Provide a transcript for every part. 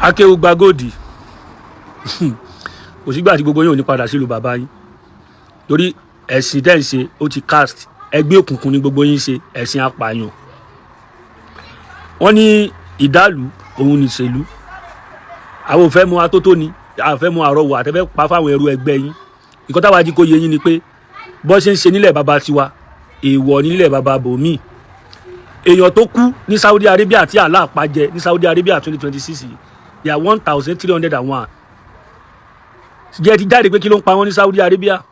Akéwùgbà Gold, kò sígbà tí gbogbo yín ò ní padà sílùú bàbá yín, torí ẹ̀sìn tẹ́ ń ṣe, ó ti cast. Ẹgbẹ́ òkùnkùn ní gbogbo yín ṣe, ẹ̀sìn apààyàn. Wọ́n ní ìdálù òun nìṣèlú. Àwọn ò fẹ́ mu atótó ni, àwọn ò fẹ́ mu àrọwọ̀ àtẹ́fẹ́ pa fáwọn ẹrú ẹgbẹ́ yín. Ìkọ́ táwa jí kó yé yín ni pé bọ́ ṣe ń ṣe nílẹ̀ bàbá tiwa, èèwọ̀ nílẹ̀ bàbá bòmíì. Èèyàn tó kú ní Saudi Arabia tí Allah pa jẹ ní Saudi Arabia 2026 yìí, they are 1,301. Jẹ́ ti jáde pé kí ló ń pa wọ́n ní Saudi Arabia?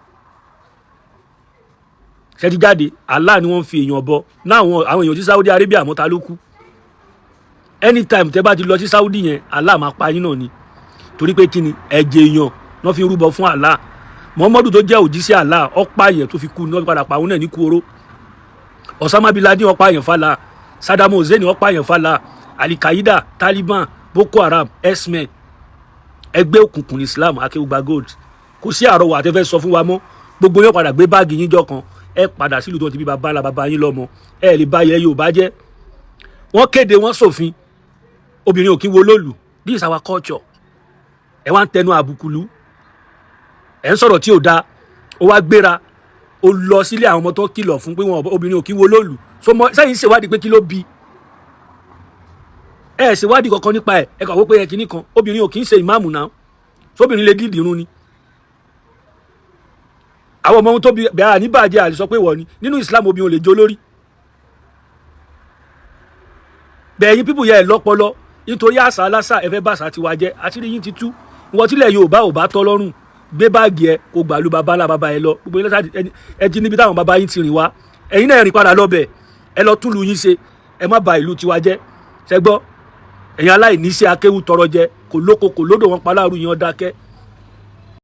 Ṣe ti jáde? Allah ni wọ́n fi èèyàn bọ náà. Àwọn èèyàn tí Saudi Arabia mọ́ta ló kú. Anytime tẹ́ bá ti lọ sí Saudi yẹn, Allah máa pa yín náà ni. Torí pé kí ni? Ẹ̀jẹ̀ èèyàn wọ́n fi rúbọ fún Allah. Muhammadu tó jẹ́ òjíṣẹ́ Allah, ọ̀pá yẹn tó fi kú ní wọ́n fi padà pa òun náà ní kú oró. Osama bin Laden, ọ̀pá yẹn fàlà. Saddam Hussein, ọ̀pá yẹn fàlà. Al-Qaeda, Taliban, Boko Haram, herdsmen, ẹgbẹ́ òkùnkùn Islam. Akéwùgbà Gold, kò sí àrọwà àtẹ́fẹ́ sọ fún wa mọ́. Gbogbo yóò padà gbé báàgì yín jọ kan. Ẹ padà sílùú tó ti bí baba ńlá baba yín lọ́mọ. Ẹ lè bá ilẹ̀ Yorùbá jẹ́. Wọ́n kéde, wọ́n ṣòfin, obìnrin ò kí wo lóòlù. This is our culture. Ẹ wá ń tẹnu àbùkù lù, ẹ ń sọ̀rọ̀ tí ò da. Ó wá gbéra, ó lọ sílé àwọn ọmọ tó kìlọ̀ fún pé wọn obìnrin ò kí wo lóòlù. So mọ sẹ́yìn ṣèwádìí pé kí ló bí ẹ ṣèwádìí kankan nípa ẹ. Ẹ kàn wó pé ẹ kìíní kan, obìnrin ò kì í ṣe ìmáàmù náà. Sóbìnrin lè dídì irun ni? Àwọn ọmọ ohun tó bí bẹ́ẹ̀ àníbàjẹ́ àti sọ pé wọ̀ ni nínú Islam, obìnrin ò lè jó lórí bẹ́ẹ̀. Yín pípù yẹ ẹ lọ́pọlọ, nítorí àṣà aláṣà, ẹ fẹ́ bàṣà tiwa jẹ́. Àṣírí yín ti tú. Wọ́n tílẹ̀ Yorùbá ò bá tọ́ lọ́rùn, gbé báàgì ẹ kó gbàlú baba ńlá baba ẹ lọ. Gbogbo yín lọ́sàá ẹ ti níbi táwọn baba yín ti rìn wá. Ẹ̀yin náà rìn padà lọ́bẹ̀, ẹ lọ túlù yín ṣe. Ẹ má ba ìlú tiwa jẹ́. Ṣẹgbọ́, ẹ̀yin aláìníṣẹ́, akéwù tọrọ jẹ, kò lóko kò lódò, wọn pa láàrú yẹn, dákẹ́.